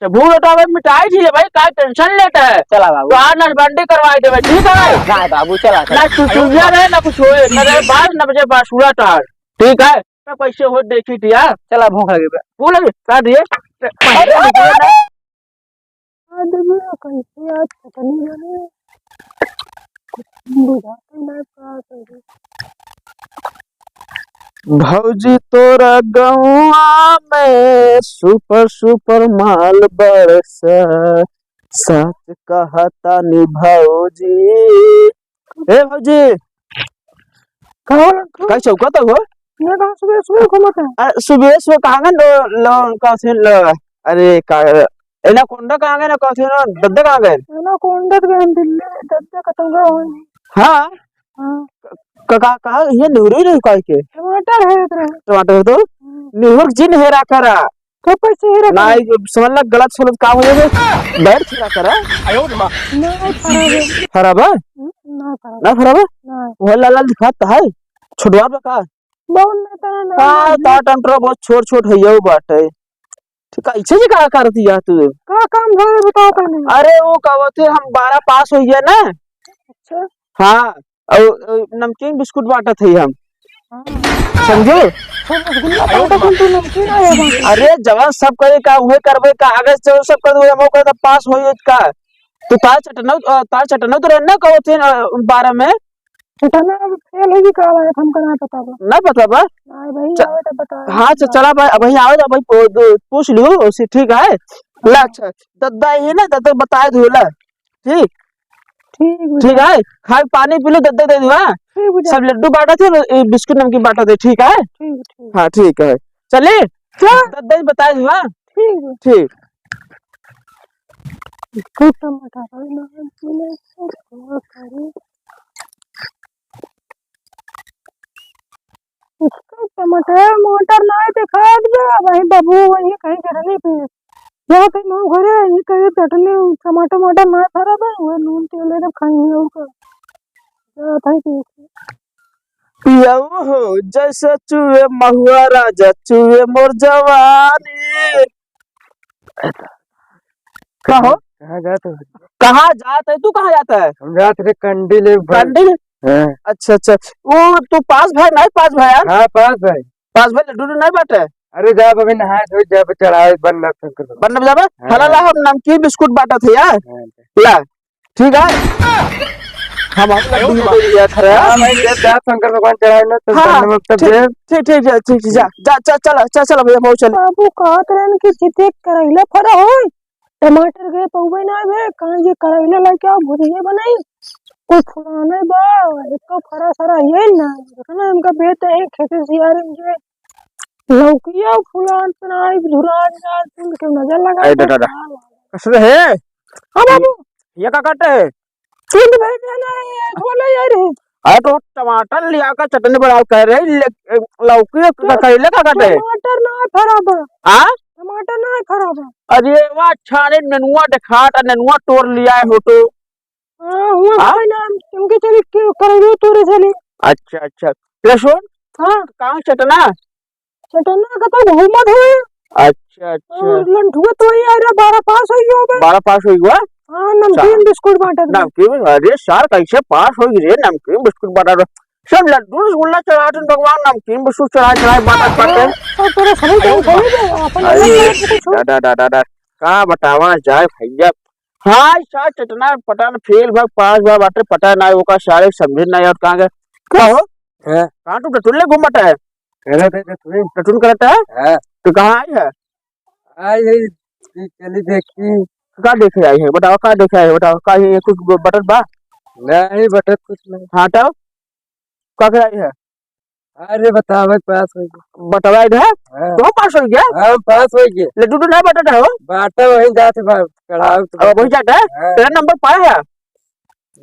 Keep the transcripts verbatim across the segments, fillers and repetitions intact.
तो भूल हटावे मिटाई दिए भाई, का tension लेता है? चला बाबू। तो आज नसबंदी करवाई देवे, ठीक है? ना बाबू, चला, चला। ना तू चुइया रहे, ना कुछ होए, ना रहे बात, ना बजे बात, सुला तार। ठीक है? तो कैसे हो देखी दिया। चला, भूख लगी बे। भूख लगी? का दिए? अरे, अरे, अरे। आदमी कैसे आज चटनी बने? कुछ बुझाते ना का करी। भौजी तोरा गौआ में super super माल बरस, सच कहतानी भौजी। ए भौजी, का हो लंटू? काहे चौकत हो? मैं कहाँ सुबह सुबह घूमत है? आ, सुबह सुबह कहाँ गए लो, लो, कहाँ से लो? अरे का, एनाकोंडा कहाँ गए ना, कहाँ से ना, दद्दा कहाँ गए? एनाकोंडा तो गए दिल्ली, दद्दा खत्म गए हुए। हाँ? हाँ। का, का, का, ये निहुरी रही काहे के? टमाटर है इधर। टमाटर है तो? हम्म। निहुर जिन हेरा करा। तो कैसे हेरा ना, करा? ये समझ ला, गलत सलत काम हो जाए, बैठ हेरा करा। नहीं, खराब है। खराब है? हम्म, ना खराब। ना खराब है? ना। वो लाल लाल दिखाता है, छुटवा पे का? बहुत नहीं, तना ना, हाँ, ना। ता टंटरा बहुत छोट छोट है, ये बात है। ठीक है, इच्छे से का करती है तू? का काम है, बताओ पहले। अरे, वो कहते हम बारह पास हो गया ना। अच्छा। हाँ, और, और नमकीन बिस्कुट बांटत है हम। हाँ। समझो? तो रसगुल्ला बांटत हम, तो नमकीन आया बांटे। अरे, जवान सब करे का, उहे करबे का, आगे से जवान सब कर दे, हम ओकर पास होई का। तू तार चटनौ, अ, तार चटनौ तो रहना कहत है, अ, बारह में। चटना अब फेल होई का, हमका ना पता बा। ना पता बा? नहीं भाई, च-, आवे तो बता। हाँ, च-, चला भाई, अब भाई आवे तो भाई पू-, दू-, पूछ लियो, उसे ठीक है। ला, हाँ। अच्छा, दद्दा ही ना, दद्दा बताए दो ला। ठीक? ठीक बा। ठीक है, खाए पानी पी लो, दद्दा दे दो, हाँ? ठीक बा। सब लड्डू बांटत है, ए, बिस्कुट नमकीन बांटत है, ठीक है? ठीक, ठीक। हाँ, ठीक है। चले? चल। दद्दा ही बताए दो, हाँ? ठीक बा। ठीक। कुछ टमाटर ना, उसका टमाटर, मटर नाहीं देखात बा, वही बाबू, वही कहीं चटनी पे। जा कहीं माँ घरे, यही कहीं चटनी, टमाटर, मटर नाहीं फरा बा, वही नून तेल लेके खाई है, और का। जा भाई देख। पियऊ हो, जैसे चुए महुआ राजा, चुए मोर जवानी। का हो? कहाँ जात हो? कहाँ जात है? तू कहाँ जाता है? हम जात रहे कंडी ले भाई। कंडी? हाँ। अच्छा, अच्छा। वो तू पास भाई, नहीं पास भाई यार? हाँ, पास भाई। पास भाई लड्डू नहीं बाटे? अरे जा अभी नहाए धोए जा, चढ़ावे बन्ना शंकर भगवान। बन्ना जाबे? हाँ। हला ला, हम नमकीन बिस्कुट बांटत है यार। हाँ। ला, ठीक है? हम, हम लड्डू बांट लिया था यार। हाँ भाई, जब जा शंकर भगवान चढ़ावे ना, तो हाँ, बन्ना में तब ठीक, दे। ठीक, ठीक, ठीक, ठीक, ठीक, जा, जा, चल, चल, चल, चल भैया, हम चले। बाबू कहत रहन कि जिते करैला फरा होई, टमाटर के पौवे ना बे, कहाँ ये करैला लेके आओ, भुजिया बनाई। कोई फुलाने बा, एक तो फरा सरा ये ना, देखना इनका बेटे है, खेते से यार इनके लौकिया फुलान तो ना, एक झुरा जा, तुम क्यों नजर लगा आई दे? दादा। कसर है? हाँ बाबू। ये का काटे है? तीन भाई बहन है, एक वाला यार है। अरे तो टमाटर लिया का चटनी बनाओ कह रहे, ले-, लौकी का करेले का काटे? टमाटर ना फरा बा। हाँ? टमाटर ना फरा बा। अरे वाह, अच्छा रे, नेनुआ दिखाता, नेनुआ तोड़ लिया है हो तो। हाँ, हुआ हाँ? भाई ना, तुमके चली के करेलो तोरे चली। अच्छा, अच्छा। लहसुन? हाँ। कहाँ चटना? चटना का तो घूमत है। अच्छा, अच्छा। और लंठुआ तो ही आ रहा, बारह पास हो गया बे। बारह पास हो गया? हाँ, नमकीन सा-, बिस्कुट बांटत बा। नमकीन, अरे सार, कैसे पास हो गई रे? नमकीन बिस्कुट बांटत बा। सब लड्डू रसगुल्ला चढ़ाते हैं भगवान, नमकीन बिस्कुट चढ़ा, चढ़ा बांटत बाटे। हाँ, तो तेरे सभी तो सही है, अपन अरे, अलग अलग कुछ। दादा, दादा, दादा, का बतावा जाए भैया। हाँ, सार चटना पता न फेल भा पास भा बाटे, पता ना ओका सारे समझे ना यार कहाँ गए। का हो? हाँ। कहाँ तू टटुल्ले घूमत है? करत है टटुल्ले। टटुल करत है? हाँ। तो कहाँ आई है? आई है, चली देखी। का देखे आई है? बताओ, का देखे आई है? बताओ, का ये कुछ ब-, बटन बा? नहीं, बटन कुछ नहीं। हाँ, तो? का कराई है? अरे बतावे पास हो गया। बटवा इधर? हाँ। तो पास हो गया? हाँ, पास हो गया। लड्डू तो नहीं बटत है हो? बाटा वहीं जाते बा-, चढ़ाव तो अब वही जाता है? हाँ। तेरा नंबर पाया है?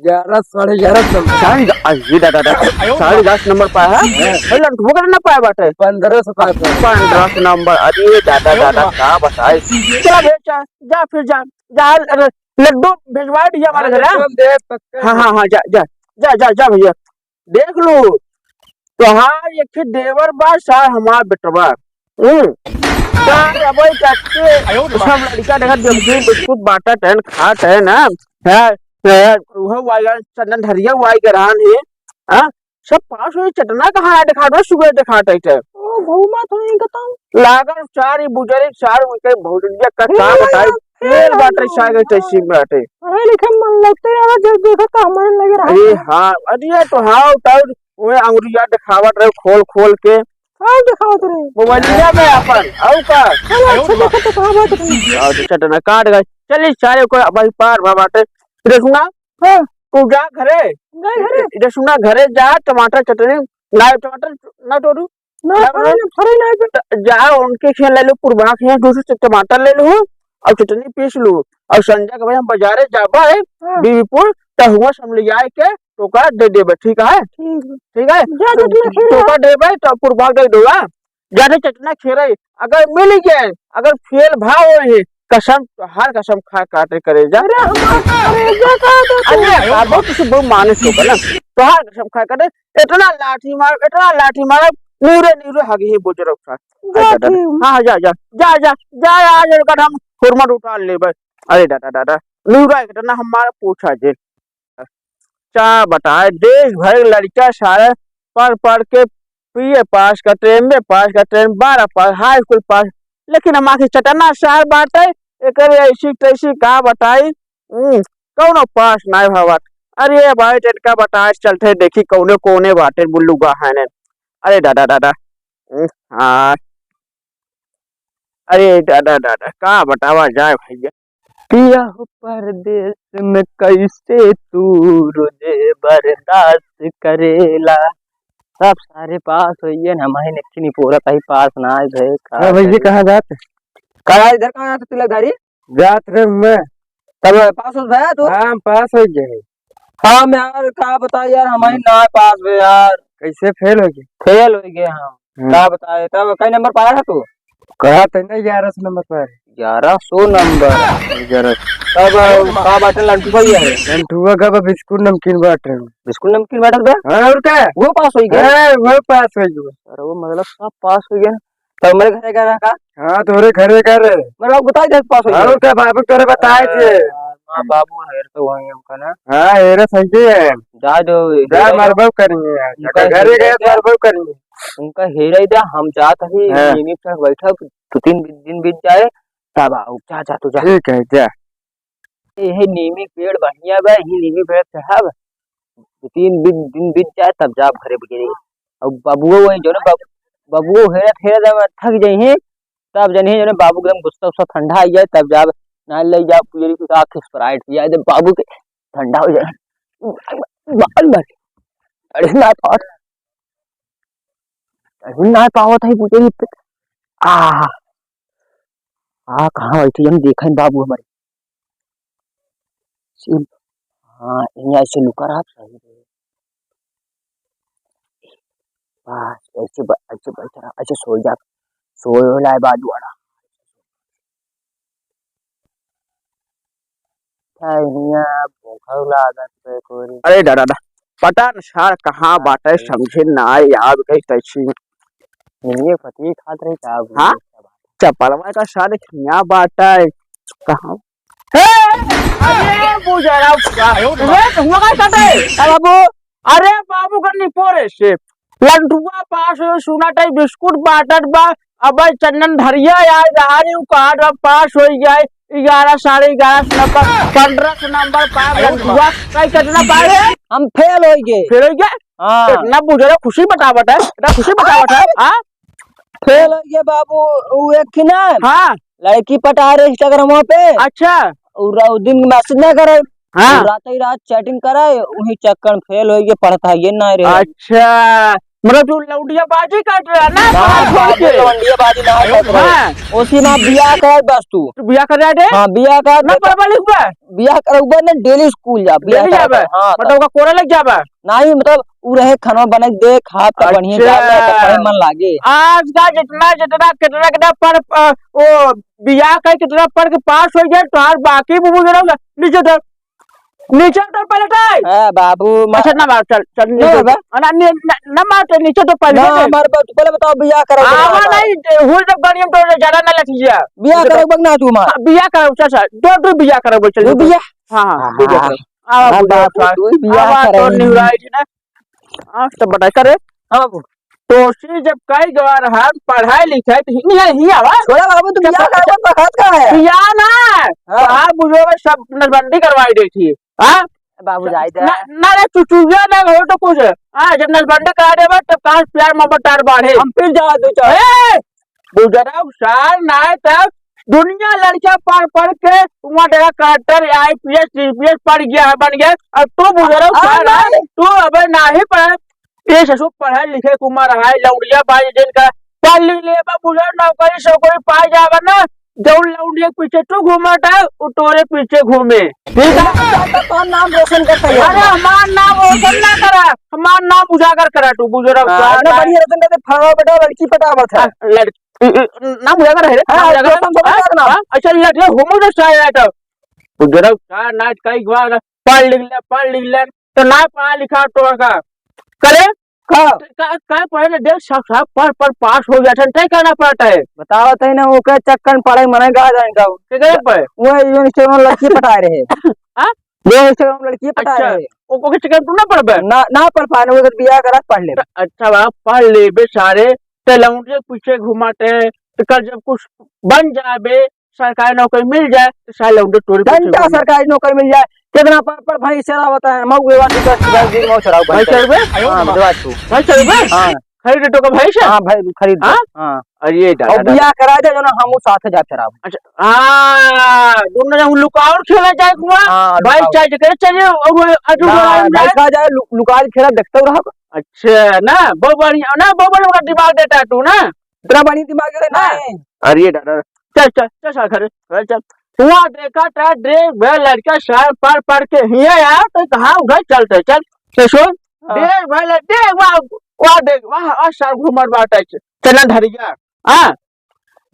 ग्यारह, साढ़े ग्यारह नंबर। साढ़े ग-, आ, ये दादा, दादा। साढ़े दस नंबर पाया है? हाँ। अरे लड्डू का ना पाया बाटे? पन्द्रह से पास है। पन्द्रह नंबर। अरे दादा, दादा, का बताए? चला भैया, जा, जा फिर जा। जा, अरे लड्डू भिजवा दिया हमारे हाँ, घर, हाँ? लड्डू हम दे पक्का। हाँ, हाँ, हाँ, जा, जा, जा, जा, जा भैया। देख लो, तोहार एक ठे देवर बा, सार हमार बेटवा। हम्म। का रे, अबे चट्टे, सब लड़का देखत जब भी बिस्कुट बांटत हैं, खात हैं ना, है, है, उहो वाई, चंदन धरिया वाई के रहन है, हाँ? सब पास होई, चटना कहाँ है, दिखा दो, सुबह दिखा दे थे। ओ, घूमा तो नहीं कहता हूँ। लागल चार ही बुजरी, चार उनके भौजलिया का, का बताई, फेल बाटे, सागे तैसी बाटे। पढ़े लिखे में मन लगते यार, जब देखो तो हमारे लगे रहा। अरे हाँ, अरे ये तो हाँ, उतार, वो अंगुरिया दिखावत रहे, खोल, खोल के। हाँ, दिखावत रहे। मोबाइलिया में अपन, आऊ का? चलो, अच्छे देखो तो कहाँ बात रही। और चटना काट गए। चलिए, सारे को भाई पार भा बाटे। फिर सुना, हाँ। तू जा घरे। गए घरे? इधर सुना, घरे जा, टमाटर चटनी, ना टमाटर, ना तोड़ू। ना, ना, ना, ना। ना, थोड़ी ना। त-, जा, उनके खेत ले लो, पुरबा के यहाँ दूसरे से टमाटर ले लो, और चटनी पीस लो, और संजय के भाई हम बाजारे जाबा है, हाँ। बीबीपुर, त हुआ से हम ले जाए के तोका दे देबे, ठीक है? ठीक है। ठीक है? जा, चटनी खीर तोका देबे, तो पुरबा दे देबा। जादे चटना खेरे, अगर मिल गए, अगर फेल भा होए है, कसम, तोहार कसम खा काटे करेजा। अरे, हमार करेजा का दे तू। अरे, बाबू, तुझे बहुत मानिस होगा ना, तोहार कसम खा काटे, इतना लाठी मार, इतना लाठी मार, नीरे, नीरे हगी ही बुजरो खा। जा, अरे दादा। ठीक। हाँ, जा, जा, जा, जा, जा, आज इनका हम हुरमट उतार लेबे। अरे दादा, दादा, नीरा इतना हमारा पूछा जे। का बताए, देश भर के लड़का सारे पढ़ पढ़ के बीए पास करते, एमए पास करते, बारह पास, हाई स्कूल पास, लेकिन हमार के चटना सार बाटे, एकरे ऐसी तैसी का बताई, हम्म, कौनो पास नाय भवत। अरे भाई, टेटका बताए चलते, देखी कौने कौने बाटे बुल्लू गाहने। अरे दादा, दादा, हम्म, हाँ। अरे दादा, दादा, का बतावा जाए भैया। पिया हो परदेस में कैसे तू रोजे बर्दाश्त करेला। सब सारे पास होइए न, हमही नखी निपोरत ही पास ना आए भए, का हाँ भैया, करी? कहाँ जात? कहाँ इधर कहाँ जात तिलकधारी? जात रहे मैं। तब पास हो भए तू? हाँ, हम पास हो गए। हाँ, मैं यार, का बताई यार, हमही ना पास भए यार। कैसे फेल हो गए? फेल हो गए हम। हाँ। का बताए, तब कई नंबर पाया था तू? कहा था ना, ग्यारह सौ नंबर पर। ग्यारह सौ नंबर। ग्यारह। तब, का बाटे लंटुआ ही है? लंटुआ का बा बिस्कुट नमकीन बाटे। बिस्कुट नमकीन बाटे बा? हाँ, और का? वो पास हो गया? हाँ, वो पास हो गया। अरे वो मतलब सब पास हो गया। तब मेरे घरे गया का? हाँ, तोरे घरे का रे। मेरे बाबू बताए दे पास हो गया। और का बाबू तोरे बताए थे। हाँ, बाबू हेर तो वही हमका ना। हाँ, हेरे सही है। जा दो, जा, हेरे मरबो करिए यार। उनका अगर घरे हेरे गए तो क्या? मरबो करिए। उनका हेरे दे, हम जात ही, हाँ। नीमी पे बैठब, दो तीन दिन बीत जाए, तब आओ। जा, जा, तू जा। ठीक है, जा। यही नीमी पेड़ बढ़िया बा, यही नीमी पेड़ चढ़ब, दो तीन दिन, दिन बीत जाए, तब जाब घरे बुझे। अब बबुओ वही जो ना, बब-, बबुओ हेरत हेरत अब थक जइहे, तब जनिहे जो ना बाबू के एकदम गुस्सा उस्सा ठंडा आ जाए, तब जाब ना ले जाब पुजरी कुछ आके Sprite पिया दे बाबू के, ठंडा हो जाए। बाल मार, अरे ना पावत, अरे ना पावत है पुजरी पे। आ, आ, कहाँ बैठी हम देखें बाबू हमारे। सिम-, हाँ, यहाँ ऐसे लुका रहा, सही रहे। बस, ऐसे ब-, ऐसे बैठ रहा, ऐसे सो जा, सो लाए बाजू वाला। ठहिया भूखा लागत बे कोरी। अरे दादा, दादा, पता न सार कहाँ बाटे, समझे ना आए, यार, कहीं कैसी। मिलिए पति खात रही का, हाँ? चपलवा का सारे खिया बाटे, कहाँ? हे, अरे बुजरा, अरे हुआ का साथे? अरे बाबू, अरे बाबू करनी पोरे से। लंठुआ पास हो, सुना टाई बिस्कुट बांटत बा। अबे चंदन धरिया यार, यार, यू कार्ड अब पास हो जाए। ग्यारह, साढ़े ग्यारह नंबर, पन्द्रह नंबर पास लंठुआ। कई कितना पाए है? हम फेल हो गए। फेल हो गए? हाँ। इतना बुजरा खुशी बतावत है, इतना खुशी बतावत है, हाँ? फेल हो गए बाबू, उ एक थी ना, हाँ। लड़की पटा रहे Instagram पे। अच्छा। उ रा-, उ दिन message ना करे। हाँ। उ रात ही रात chatting करे, उही चक्कर में फेल हो गए, पढ़ता ये ना रहे। अच्छा, मतलब तू लौंडिया बाजी काट रहा ना, हाँ, पास हो बाजी, गए। लौंडिया बाजी ना काट रहे। हाँ। उसी में बियाह करे बस तू। तू बियाह कर रहा है? हाँ, बियाह कर ना दे। पढ़वा लिखवा? बियाह करउबा ना, daily school जा, बियाह daily करउबा। जाबे? हाँ, मतलब तब। ओका कोरा लग जाबे? नहीं, मतलब, उ रहे खाना बना के दे, खा, तब बढ़िया अच्छा। जाबे, तब पढ़े मन लागे। आज का जितना, जितना, कितना, कितना पढ़, अ, ओ, बियाह का कितना पढ़ के पास हो गया, तोहार बाकी बुबू जरा नीचे धर। नीचे उतर पहले तो। ए बाबू, मा- अच्छा, ना मार, चल, चल, ना नीचे बाबा। उतर। ना, नी-, ना, ना मार, तो नीचे उतर पहले ना, तो। हमारे बाप, पहले बताओ, बियाह करा, आवा बताओ। नहीं, हुल जब गाड़ी में तो ज्यादा ना लग लिया। बियाह नीचे करो, उतर। बग ना तू मार। हाँ, बियाह करो, चल, चल, दो, दो बियाह करो, चल, दो दो। बियाह? हाँ, हाँ, हाँ, दो बियाह हाँ। करो। आवा, हाँ, दो बाबू, निहुरा। दो बियाह आवा, करो। तो निहुराई थी ना। हाँ, तो बताई करे। हाँ बाबू। तोसी जब कई गवार हम पढ़ाई लिखाई तो हियाँ, हियाँ आवा। छोड़ा बाबू, तू बियाह करवा, पढ़त का है? बियाह ना। हाँ। तो आप बुझो, सब नसबंदी करवाई देई थी। हाँ? बाबू जाए दे। ना, ना रे, चुचुया ना हो तो कुछ। हाँ, जब नसबंदी करा देबा, तब कहाँ से प्यार मोहब्बत तार बाढ़े? हम फिर जाओ दो चार। ए! बुजुर्ग सार ना है तब दुनिया लड़का पढ़ पढ़ के वहाँ देखा कलेक्टर, आईपीएस, सीपीएस पढ़ गया है, बन गया। और तू बुजुर्ग अब सार ना। है, तू अबे ना ही पढ़। ये ससुर पढ़े लिखे के उम्र है, लौंडिया बाई जिनका पढ़ लिख ले बा, बुजुर्ग नौकरी सौकरी पाए जावा ना, जौन लौंडिया के पीछे तू घूमत है, वो तोरे पीछे घूमे। ठीक है? तो कौन नाम रोशन करता है? अरे हमार नाम रोशन ना करा, हमार नाम उजागर करा तू, बुजुर्ग हाँ, सार इतना ना। बढ़िया रोशन करते, फलाना बेटा लड़की पटावत है। हाँ, लड़की इ-, इ-, नाम उजागर है रे, हाँ, नाम उजागर है। दोस्तन को हाँ, बता देना। हाँ, अच्छा, लड़के घूमो तो सारे आए तो। बुजुर्ग सार ना कई बार पढ़ लिख ले, पढ़ लिख ले, तो ना पढ़ा लिखा तो का करे? का? का, का पढ़े ना, देख, सब, सब पढ़, पढ़ पास हो जाते हैं, तय करना पड़ता है। बताओ तई ना, ओके चक्कर में पढ़े मने गा जाए का। के करे पे? वो जो Instagram लड़की पटाए रहे। हाँ? जो Instagram लड़की पटाए अच्छा, रहे। ओ-, ओके चक्कर में तू ना पढ़बे? ना, ना पढ़ पाए, वो तो बियाह करा पढ़ ले। अच्छा बाप, पढ़ ले बे सारे, ते लौंडिया के पीछे घुमाते हैं, तो कल जब कुछ बन जाबे, सरकारी नौकरी मिल जाए, तो साले उनके टोली पे घंटा चल सरकारी नौकरी मिल जाए, कितना पर, पर भैंस चरावत है, मऊ के बाद दस, दस दिन मऊ चराऊ भैंस भैंस। चरावे? हाँ, बुझवा तू। भैंस चरावे? हाँ। खरीद तो का भैंस है? हाँ, भाई, खरीद दे। हाँ? हाँ। अरे, ये और डाला, बियाह डाला। करा दे, जो ना हम साथ जा चराऊ। अच्छा, हाँ, दोनों जन लुकाउर खेला जाए कुआ। हाँ, भाई, लुकाउर। चाहे जेकरे चलिए, और वो अजू ना, डोला भाई, उड़ा। कहा जाए, लु-, लुकाउर खेला देखते रहो। अच्छा, ना, बहुत बढ़िया, ना, बहुत बढ़िया दिमाग देता है तू, ना? इतना बढ़िया दिमाग है, हाँ। नहीं। अरे, ये डाला। चल, चल, चल, साला घरे, घरे चल। हुआ देखा था, देख भाई, लड़का सार पढ़, पढ़ के हियाँ आया, तो कहाँ उधर चलते, चल। तो सुन, हाँ। देख भाई, देख, वाह, वाह, देख, वाह, आज सार घूमर बाटे, चना धरिया, हाँ।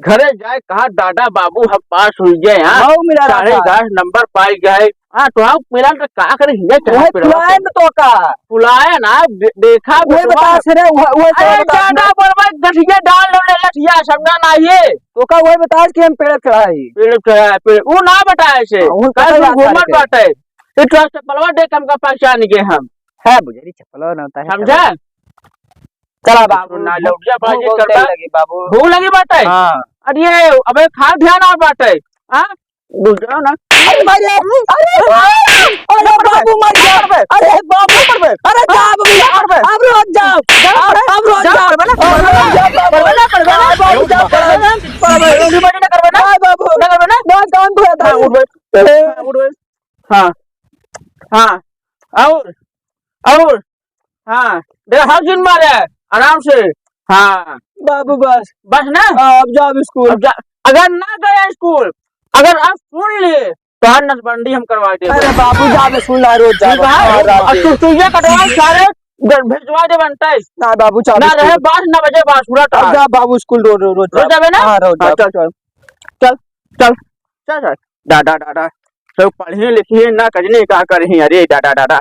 घरे जाए, कहा, "दादा बाबू, हम पास हुई गए, हाँ। मऊ मिला रहा साढ़े था। दस नंबर पाई गए।" हाँ, तो हम मिला तो का करे, हियाँ चला वही पे रहा फुलाए था। न तो का। फुलाए ना, दे-, देखा वही तो बता वहाँ। से रे, वह, वह तो अरे, बता ज्यादा ना। बोलबे, गठिया डाल लो, ले लठिया, समझा ना ये। तो का वही बतास कि हम पेड़ चढ़ाई। पेड़ चढ़ाई, पेड़, वो ना बताए से। हाँ, वो कल पता तू बात घूमत करके। बाटे। ये तो चप्पलवा देख हमका पहचान गए हम। है बुझे, चप्पलवा ना होता है, समझा? चलो। चला बाबू, ना लौटिया बाजी भूख करबा। लगी बाबू। भूख लगी बाटे? हाँ। अरे, अबे खा ध्यान और बाटे। हाँ? बुझो ना। अरे भाई, अरे, अरे भाई, अरे बाबू मर गया। अरे बाबू, अरे जा बाबू, अब रोज जाओ, अब, अब रोज जाओ, अब रोज जाओ बाबू। बाबू जाओ, बाबू जाओ, बाबू। ना बाबू। ना काम को आता है। हाँ, उठ भाई। हाँ, उठ भाई। हाँ, हाँ, और, और, हाँ, दे, हाँ, जिन मारे, आराम से, हाँ। बाबू बस। बस ना? हाँ, अब जाओ स्कूल। अब जा, अगर ना गया स्कूल, अगर आप सुन लिए, तो हर नसबंदी हम करवा देंगे। अरे बाबू, जाओ स्कूल ना, रोज जाओ। ठीक है? हाँ, रात और में। तू, तू ये कटवा सारे घर भेजवा दे बनता है। ना बाबू, जाओ ना स्कूल। रहे बास, ना बजे बास, पूरा अब टाइम। जा बाबू स्कूल, रोज, रोज, रोज रोज जाओ। जाबे ना? हाँ, रोज हाँ, जाओ। चल, चल, चल, चल, चल, चल। दादा, दादा, सब पढ़ी लिखी ना, कजनी का करही, अरे दादा, दादा।